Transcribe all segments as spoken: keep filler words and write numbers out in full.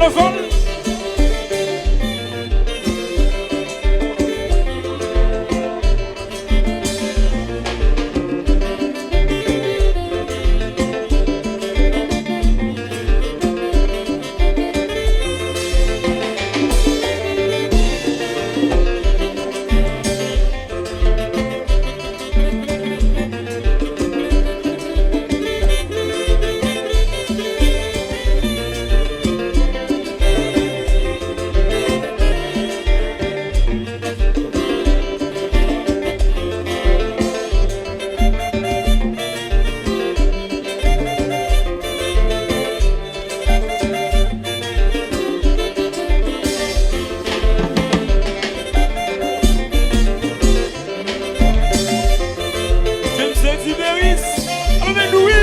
Ansanm. James Exuperis, ann ann nou wi.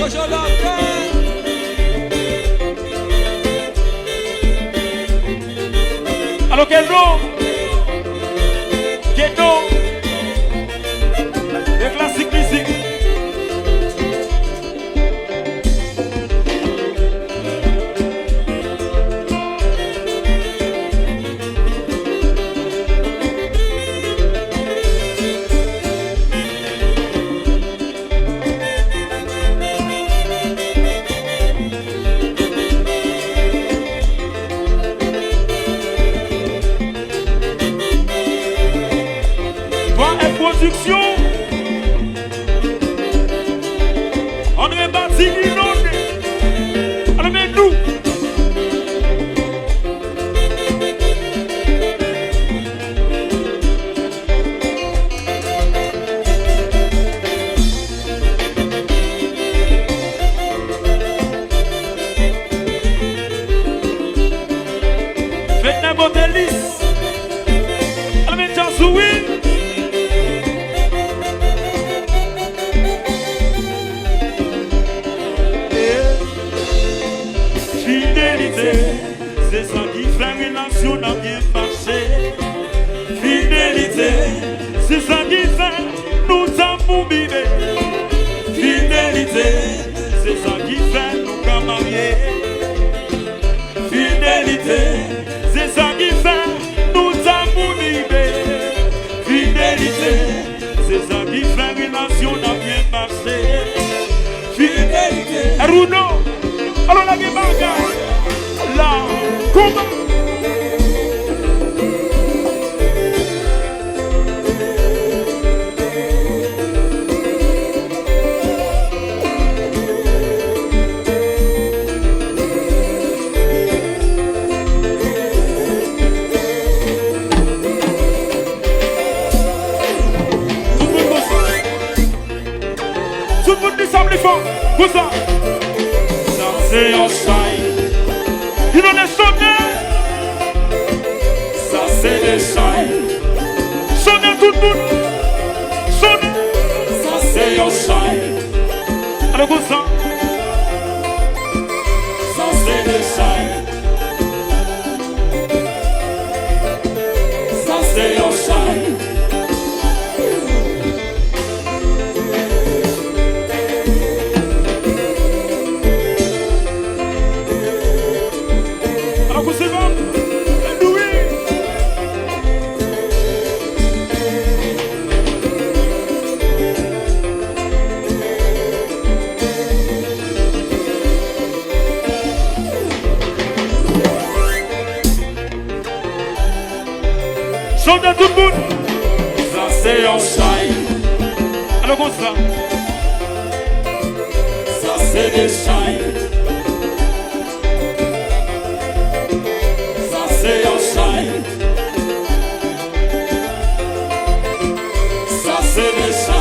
Jojo Love. Alò, Kedo, Kedo, e klasik mizik. Twa F Pwodiksyon. André Batigui Londè. Ann ann nou. Fedna Botelis. Ann met djaz ou wi. Fidelite, se sa ki fè relasyon n ap byen mache. Fidelite, se sa ki fè nou t ap pou bibe. Fidelite, se sa ki fè nou ka marye. Fidelite, se sa ki fè nou t ap pou bibe. Fidelite, se sa ki fè relasyon n ap byen mache. Fidelite. Arnaud, alò lage bagay la, kòman? Tout moun di sa pli fò. Konsa. Sa se yon chay. Ki non de sonnen? Sa se de chay. Sonnen tout moun. Sonnen. Sa se yon chay. Alò konsa. Sa se de chay. Sa se yon chay. Alò, koute bon. Alelouya. Chante tout moun. Sa se yon chay. Alò konsa. Sa se de chay. Se de sa